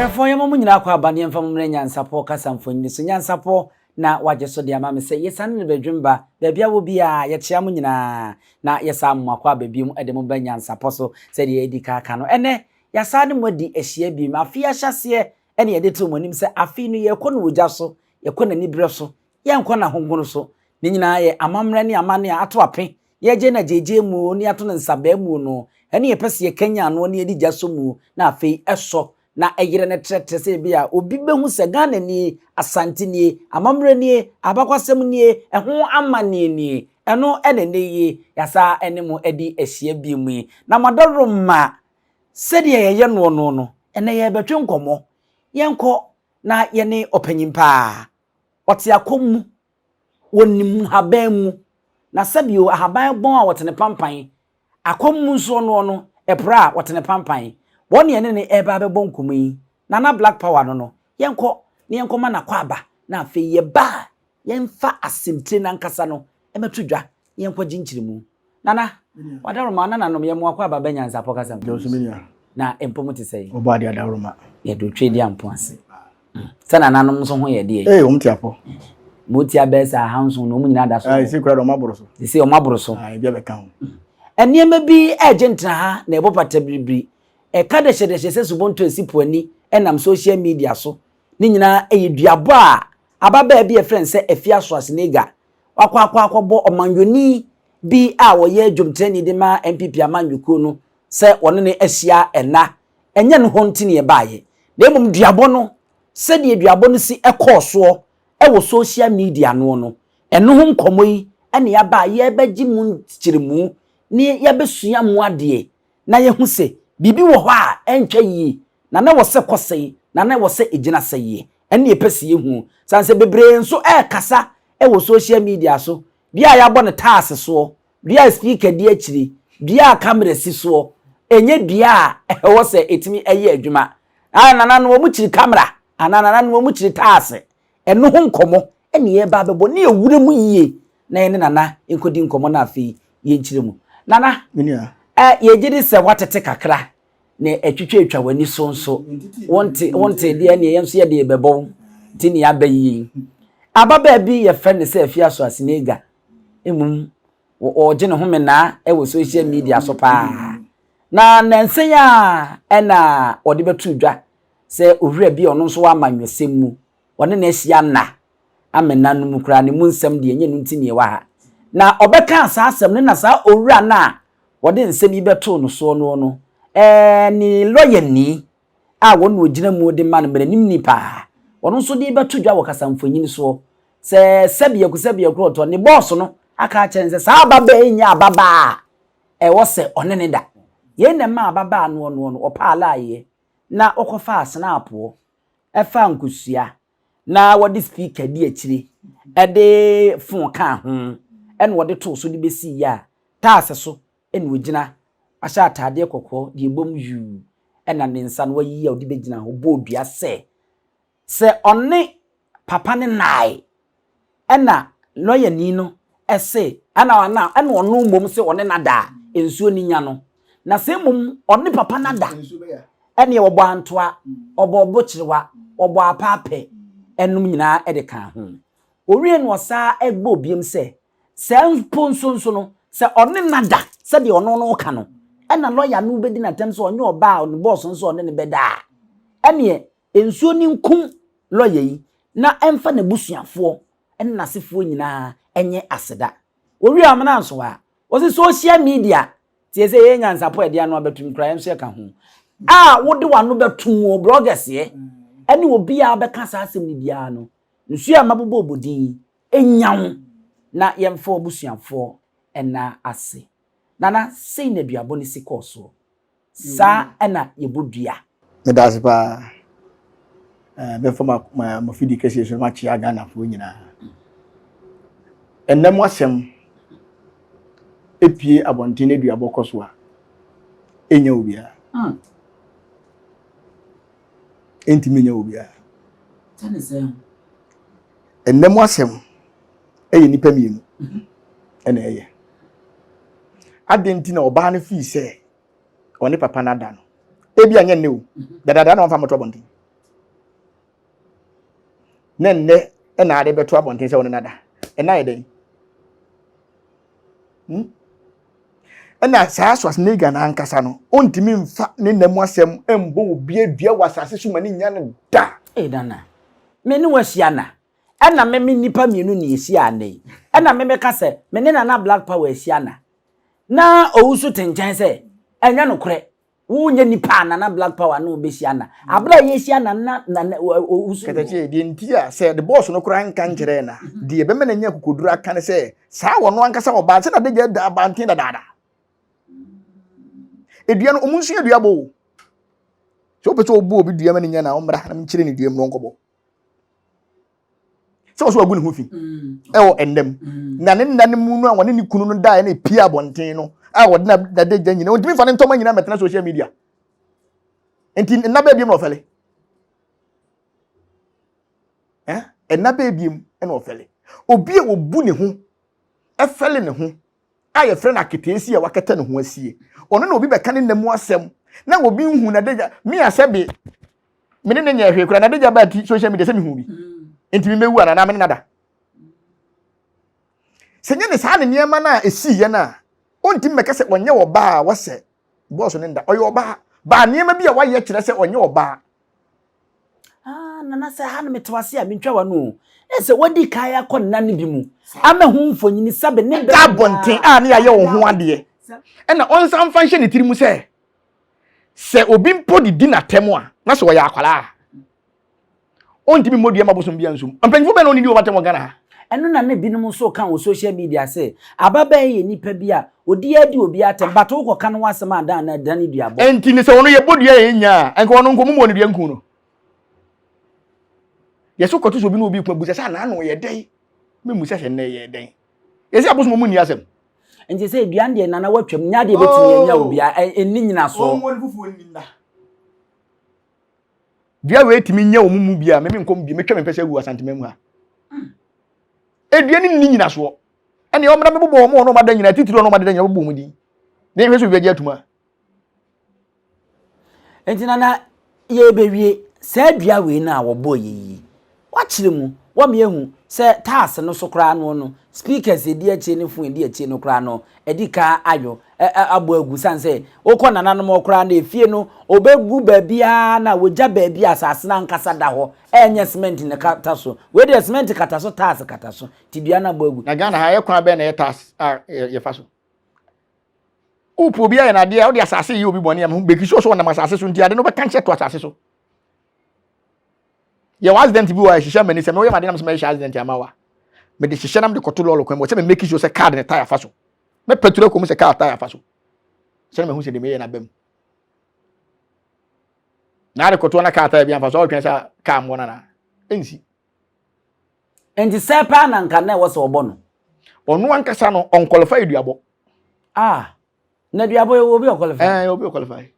Ahwɛfoɔ yɛma mo nyinaa kɔ aba ne yɛmfa mo mmerɛ Nyansapɔ kasa mfonini so. Nyansapɔ na wagye so de ama me sɛ yɛsane no badwam ba baabi a wɔ biara yɛkyea mo nyinaa na yɛsan mo akɔ aba biom de mo ba Nyansapɔ so sɛdeɛ yɛadi kan aka no. Ɛnnɛ yɛasan ne mo adi ahyia biom. Afe yi ahyɛaseɛ ɛne yɛde too mo anim sɛ afe yi no yɛrekɔ no ogya so, yɛkɔ no aniberɛ so, yɛnkɔ no ahogono so. Ne nyinaa yɛ amammerɛ ne amanne a ato ape. Yɛregye no agyegye mu ne yɛato no nsabaa mu no, ɛne yɛpɛ sɛ yɛkanyan ano ne yɛde gya sɔ mu na afei ɛsɔ na ɛyerɛ no trɛtrɛ sɛ ebia obi bɛhu sɛ Ghana nie, Asante nie, amammerɛ nie, abakwasɛm nie, ɛho amanneɛ nie. Ɛno na ɛnnɛ yi yɛasa ne mo adi ahyia bio mu yi. Na mo adaworoma, sɛdeɛ yɛyɛ noɔ no no, ɛnnɛ yɛrebɛtwe nkɔmmɔ. Yɛnkɔ na yɛne ɔpanyin paa, ɔte akɔm mu, Wɔnim nhaban mu, na sɛbio ahaban bɔn a wɔtene pampan, akɔm mu nso ɔnoɔ no, ɛpra a, wɔtene pampan. Wɔn ne yɛne no reba abɛbɔ nkɔmmɔ yi, Nana Black Power no no, yɛnkɔ na yɛnkɔma no akwaaba, na afei yɛba a, yɛmfa asɛmtire no ankasa no mmɛto dwa na yɛnkɔgye nkyerɛmu. Nana, w'adaworoma, nananom, yɛ mo akwaaba ba nyansapɔ kasa mu. Dɔɔso me nua. Na mpo mo te sɛn? Ɔbɔ adeɛ adaworoma. Yɛde otwe di ampo ase. Sɛ nananom nso ho yɛ deɛ. Ee, wɔn te apɔ. Mo ti abɛɛ sɛ ahanson na wɔn nyinaa da so. Ayi se kura de wɔn aboro so. Sese wɔn aboro so. Ayi bi abɛka ho. Nneɛma bi ɛregye ntena ha na ɛbɔ pata biribiri. Ɛka dɛhyɛdɛhyɛ sɛ subonto esi po ani ɛnam social media so. Ne nyinaa ɛyɛ duabɔ a ababaa bi a yɛfrɛ no sɛ Afia Schwarzenegger wakɔ akɔ akɔbɔ ɔmanyɔni bi a ɔyɛ dwomkyerɛni de ma NPP amanyɔkuo no sɛ wɔne no ahyia ɛna. Ɛnyɛ ne hɔ nti na yɛbaeɛ, na mmom duabɔ no, sɛdeɛ duabɔ no si kɔɔ soɔ wɔ social media noɔ no, ɛno ho nkɔmmɔ yi na yɛaba a yɛrebɛgye mu nkyerɛmu na yɛabɛsua mu adeɛ na yɛahu sɛ biribi wɔ hɔ a ɛntwa yie, na na ɛwɔ sɛ ɛkɔ sɛn, na na ɛwɔ sɛ ɛgyina sɛn. Ɛno na yɛpɛ sɛ yɛhu. Sane sɛ bebree nso rekasa wɔ social media so, dua a yɛabɔ no taase soɔ, dua a speaker di akyiri, dua a camera si soɔ, ɛnyɛ dua a ɛwɔ sɛ ɛtumi yɛ adwuma. Ah, nananom wɔn kyiri camera, anaa nananom wɔn kyiri taase. Ɛno ho nkɔmmɔ na yɛreba abɛbɔ ne yɛwura mu yie na yɛne Nana nkɔdi nkɔmmɔ na afei yɛnkyerɛ mu. Nana, eh, yɛgye di sɛ woatete kakra na ɛtwitwatwa w'ani so nso. Wonte, wonte deɛ neɛ yɛn nso yɛde rebɛbɔ wo nti ne yɛaba yie. Ababaa bi yɛfrɛ no sɛ Afia Schwarzenegger. Mmom, ɔregye ne ho menaa wɔ social media so paa. Na nnansa yi ara ɛna ɔde bɛtoo dwa sɛ owura bi a ɔno nso wɔ amanyɔsɛm mu, ɔne no ahyia nna amena no mu koraa, ne mu nsɛm deɛ ɛnyɛ no nti na yɛwɔ ha. Na ɔbɛkaa saa asɛm no na saa owura no a wɔde nsɛm yi bɛtoo no soɔ noɔ no, ɛɛ ne lɔyani a wɔn na ɔgyina mu de ma no mmaranimni paa, ɔno nso de rebɛto dwa wɔ kasamfonin soɔ sɛ sɛbiako sɛbiako ɔtɔ ne bɔɔso no aka akyerɛ no sɛ saa ababaa yi nyɛ ababaa a ɛwɔ sɛ ɔne ne da. Yei na ɛmaa ababaa noɔ noɔ no ɔpaa laayeɛ na ɔkɔfaa senaapoɔ ɛfaa nkosua na wɔde speaker di akyire de phone kaa ho ɛna wɔde too so de bɛsii yɛ a taase so ɛna ɔgyina ahyɛ ataadeɛ kɔkɔɔ deɛ ɛbom yuu ɛna ne nsa no wayiyi a ɔde bɛgyina hɔ bɔɔ dua sɛ sɛ ɔne papa no nnae ɛna lɔyani no se ɛna ɛna ɛna ɔno mmom se ɔne no ada a nsuo no nya no na sɛ mmom ɔne papa no ada ɛneɛ ɔbɔ antoa ɔbɔ ɔbokyerewa ɔbɔ apaapɛ ɛnom nyinaa ɛde ka ho owie no ɔsaa ɛbɔ biom sɛ sɛ mpo nso nso no sɛ ɔne no ada sɛdeɛ ɔno no ka no ɛna lɔya no bɛdi n'atɛm sɛ ɔnyɛ ɔbaa a ɔne bɔɔso nso ɔne no bɛda a ɛneɛ Nsuo no nkum lɔya yi na ɛmfa n'abusuafoɔ ne n'asefoɔ nyinaa nyɛ aseda. Wɔwie amena nso a, wɔse social media, tie sɛ yɛyɛ nyansapɔ a yɛde ano abɛtom koraa, yɛn nso yɛka ho, a wode w'ano bɛtom o, bloggers yɛ, ɛne obiara bɛka saa asɛm no biara no, nsuo a mabobɔbɔ din yi, nya wo na yɛmfa w'abusuafoɔ nna ase. Nana, sei na aduabɔ no si kɔɔ soɔ. Saa na yɛbɔ dua. Meda ase paa. Eh, bɛfa ma ma ma fidi kɛseɛ so makyea Ghanafoɔ nyinaa. Ɛnnɛ mo asɛm epie abɔnten aduabɔ kɔ so a, ɛnyɛ obiara. Ɛntumi nyɛ obiara. Ɛnnɛ mo asɛm ɛyɛ nnipa mmienu ɛna ɛyɛ. Adɛn nti na ɔbaa no fii sɛ ɔne papa no ada no? Ebi anyɛ nnɛ o, dadaada na ɔmfa mmɔto abɔnten. Na nnɛ ɛna ade bɛto abɔnten sɛ wo ne no ada. Ɛna yɛ dɛn? Hmm? Ɛna saa Schwarzenegger no ankasa no, ɔntumi mfa ne nna mu asɛm mbɔ obi adua wɔ asase so ma ne nya no da. Ee Nana, me ne wo ahyia na ɛna me me nnipa mmienu na yɛhyia nnɛ yi. Ɛna me meka sɛ me ne Nana Black Power ahyia na na Owusu te nkyɛn sɛ ɛnyɛ nokorɛ. Wonyɛ nipa a Nana Black Power ne wo bɛhyia na aberɛ a yɛhyia Nana Nana Owusu. Katakyie, deɛ nti a sɛ the boss no koraa nka nkyerɛɛ na deɛ ɛbɛma no anya akokoduro aka ne sɛ saa ɔno ankasa ɔbaa sɛ n'adagya da abanten dadaada. Edua no, ɔmo nsua dua bɔ o. Sɛ wopɛ sɛ ɔbɔ obi dua ma no nya na ɔmmra na menkyerɛ ne dua mu na ɔnkɔbɔ. Sɛ ɔsɛ wagu ne ho fi ɛwɔ ɛnna mu na ne nna no mu no a wɔne ne kunu no daeɛ na epie abɔnten no a wɔde na n'adagya nyina ɔntumi nfa ne ntɔma nyina mɛtena social media nti nna bɛɛ biem na ɔfɛle eh ɛnna bɛɛ biem na ɔfɛle obi a obu ne ho ɛfɛle ne ho a yɛfrɛ no aketeesia a wakɛtɛ ne ho asie. Ɔno na obi bɛka ne nna mu asɛm na obi nhu n'adagya. Me a sɛbe me ne ne nyɛ hwee koraa n'adagya baa ti social media sɛ mehu bi. Nti me mɛwu anaa me ne nada. Sɛ nyɛ ne saa ne nneɛma no a ɛsii yɛ no a, ɔntumi mmɛka sɛ ɔnyɛ ɔbaa a wɔsɛ bɔɔso ne nda. Ɔyɛ ɔbaa. Baa nneɛma bi a wayɛ kyerɛ sɛ ɔnyɛ ɔbaa. Ah, Nana sɛ ha no mete wase a mentwa w'ano o. Na sɛ wadi kan akɔ nna no bi mu ama ho mfonini sɛbe ne bɛ. Da abɔnten a ne yɛayɛ wo ho adeɛ. Ɛna ɔnsan mfa nhyɛ ne tiri mu sɛ, sɛ obi mpo de di n'atɛm a, na sɛ ɔyɛ akwadaa a, ɔntumi mmɔ dua ma bosom biara nsom. Mpanyinfoɔ bɛn na ɔnidi wɔn atɛm wɔ Ghana ha? Ɛno na na binom nso ka wɔ social media sɛ ababaa yi yɛ nipa bi a odi ara di obi atɛm but wokɔ ka ne ho asɛm a dan na ɛdane duabɔ. Ɛnti ne sɛ ɔno yɛbɔ dua a ɛnnya a, nka ɔno nka ɔmo mmɔɔ no dua nku no. Yɛsɛ wokɔto sɛ obi ne obi ko a, busa sɛ anaa na ɔyɛ dɛn? Mɛmmusa sɛ nnɛ yɛyɛ dɛn? Yɛsɛ abosom ɔmo nni asɛm. Nti sɛ dua no deɛ nana watwam nyɛ adeɛ bɛtumi anya obi a ɛnni nyinasoɔ. Ɔnwɔ ne fufuo nni nna. Dua wei tumi nya wɔn mu bi a meme nkɔm bi metwa me mpɛsɛ agu Asantema mu ha. Edua no nni nyinasoɔ. Ɛnna ɔmmra bɛbobɔ wɔn a wɔn ada nyinaa titiri wɔn a wɔn adeda nyinaa bɛbɔ wɔn din. Na yɛhwɛ sɛ obi bɛgye atum a. Nti nana yɛbɛwie saa dua wei no a wɔbɔɔ yɛ yi wakyerɛ mu wɔma yɛhu sɛ taase no so koraa no no speakers ɛdi akyire ne fon ɛdi akyire no koraa no ɛdi ka ayɔ abɔ agu sane sɛ wokɔ nananom hɔ koraa no efie no ɔbɛgu baabiara na wɔgya baabi a asase no ankasa da hɔ ɛnyɛ cement na kata so wei deɛ cement kata so tiles kata so ti dua no abɔ agu. Na Ghana ha yɛ kwan bɛn na ɛyɛ tiles a yɛfa so? Wopɛ obi ayɛ no adeɛ a wode asase yɛ obi bɔne a make sure sɛ ɔnam asase so nti ade no wobɛka nkyɛ to asase so. Yɛwɔ accident bi wɔ a ɛhyehyɛ m'ani sɛ meyɛ m'ade nam sɛ mɛhyehyɛ accident ama wa mede hyehyɛ nam de kɔto lɔɔre kwan mu sɛ me make sure sɛ car de ne tire afa so. Mɛpɛturu akɔ mu sɛ kaa tae afa so sɛ na mahu sɛ deɛ meyɛ no aba mu. Na ade kɔtoɔ na kaa tae bi amfa so a wotwɛn sɛ kaa mmɔ no anaa? Ɛnsi. Nti sɛ paa na nka na ɛwɔ sɛ ɔbɔ no? Ɔno ankasa no ɔnkwalify duabɔ. Ah, na duabɔ yɛ obi ɔkwalify? Ɛɛ, obi ɔkwalify.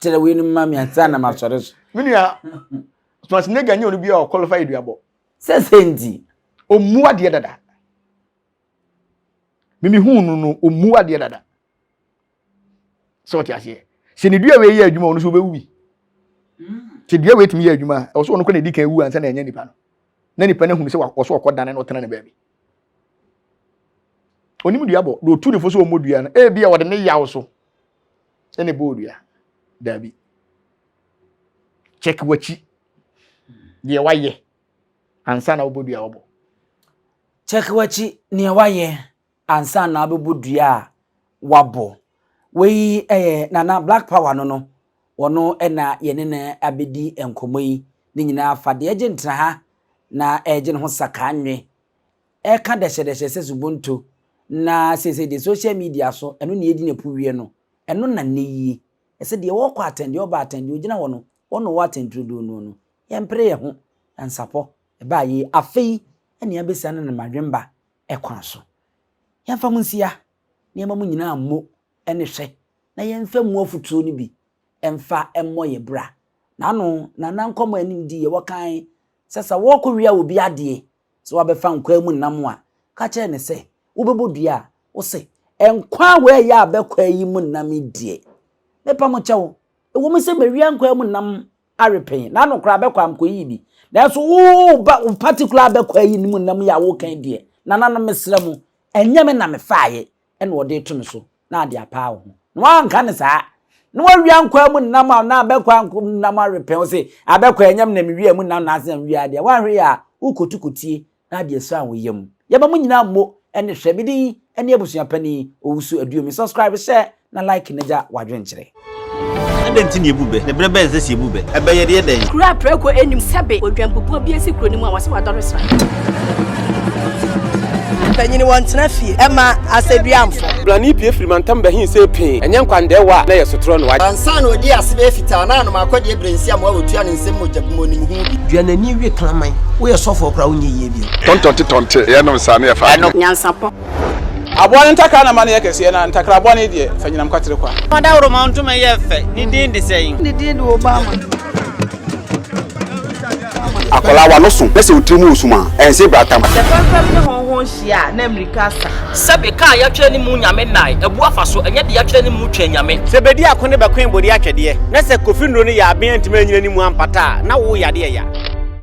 Kyerɛ wei no ma me ansa na masɔre so. Me nua, Schwarzenegger nyɛ ɔno bi a ɔkwalify duabɔ. Sɛ sɛ nti? Ɔmmu adeɛ dada. Mimi hu no no ɔmmu adeɛ dada sɛ ɔte aseɛ sɛ ne dua wei yɛ adwuma ɔno nso ɔbɛwu bi sɛ dua wei tumi yɛ adwuma a ɛwɔ sɛ ɔno kɔ na ɛdi kan wu ansa na ɛnyɛ nipa no na nipa no ahunu sɛ wɔ so ɔkɔ dane na ɔtena ne baabi onim dua bɔ na ɔtu ne fo sɛ ɔmmɔ dua no ebi a ɔde ne yaw so ɛna ɛbɔ dua daabi check w'akyi deɛ wayɛ ansa na wobɔ dua wɔbɔ Check w'akyi nea wayɛ ansa na abɛbɔ dua a wabɔ. Wei yɛ Nana Black Power no no, ɔno na yɛne no abɛdi nkɔmmɔ yi. Ne nyinaa fa deɛ ɛgye ntraha na ɛregye ne ho sakaa nwe, ɛreka dɛhyɛdɛhyɛ sɛ subonto, na seesei deɛ social media so ɛno na ɛredi n'apuwie no, ɛno na nnɛ yi ɛsɛ deɛ ɔrekɔ atɛn, deɛ ɔreba atɛn, deɛ ɔgyina hɔ no, ɔno na ɔwɔ atɛnturodoo no no. Yɛmpere yɛn ho, nyansapɔ. Ɛbaa yei, afei na yɛabɛsiane no mmadwemba kwan so. Yɛmfa mo nsia nneɛma mu nyinaa mmo ne hwɛ na yɛmfa mu afotuo no bi mfa mmɔ yɛ bra. N'ano, Nana nkɔmmɔ a anim di yɛ wɔkan sɛ sɛ wɔrekɔwia obi adeɛ sɛ wabɛfa nkwa mu nam a, ka kyerɛ no sɛ wobɛbɔ dua a, wose, Nkwa wei a ɛyɛ abɛkwa yi mu nam yi deɛ, mepa mo kyɛw, ɛwɔ mu sɛ mawia nkwa mu nam. Awe pɛn, n'ano koraa bɛkɔ a mekɔyii bi. Nanso wo ba, wo particular abɛkɔ ayi ne mu nam yi a woka yi deɛ, nananom mesrɛ mo, ɛnyɛ me na mefaaye ɛna wɔde reto me so na ade apaa wo ho. Na woanka no saa. Na woawia nkwaa mu nam a na abɛkɔ anko nam awe pɛn, wo se abɛkɔ ɛnyɛ me na mewia mu nam na ase na mewia adeɛ. Woanhwɛ yie a, worekɔtu kotie na ade asuan wo yam. Yɛma mo nyinaa mmo ne hwɛ. Me din ne abusua panin Owusu Aduomi. Subscribe, share na like na gya w'adwenkyerɛ. Adɛn nti na yebu bɛ? Na bere bɛn na ɛsɛ sɛ yebu bɛ? Ɛbɛ yɛ deɛ dɛn? Kuro a prako nnim sɛbe odwanbubuo bi asi kuro no mu a wɔse wadɔre sran. Mpanyin wɔntena fie mma asɛduamfo. Blani pue firi mantam bɛhe see pee, ɛnyɛ nkwandɛɛwa a na ɛyɛ sotorɔ no. Ansa na odii ase bɛyɛ fitaa na anom akɔdeɛ berɛ nsi amoa wɔtua ne nsam mogya gu mu onim ho bi. Dua n'ani we kraman. Woyɛ sɔfoɔ koraa wonyɛ yie bio. Tɔntɔnte tɔnte yɛnom saa ne yɛfa adeɛ. Nyansapɔ. Aboa no ntakra na ma no yɛ kɛseɛ, na ntakra bɔne deɛ, fa nyinam kwatere kwa. Ɔdawuroma ntoma yɛ fɛ, ne din de sɛn? Ne din de Obama. Akwadaa w'ano so na sɛ wo tiri mu resum a, ɛnse bratam. Sɛ fɛmfɛm ne hɔnhɔn hyia a, na mmirika asa. Sɛbe kaa yɛatwerɛ ne mu nyame nnae abu afa so, ɛnyɛ deɛ yɛatwerɛ ne mu twɛn nyame. Sɛ bedi ako ne bɛkoe bode atwɛdeɛ, na sɛ Kofi nnuro no yɛ aben antumi anyina ne mu ampata a, na wo yadeɛ ya.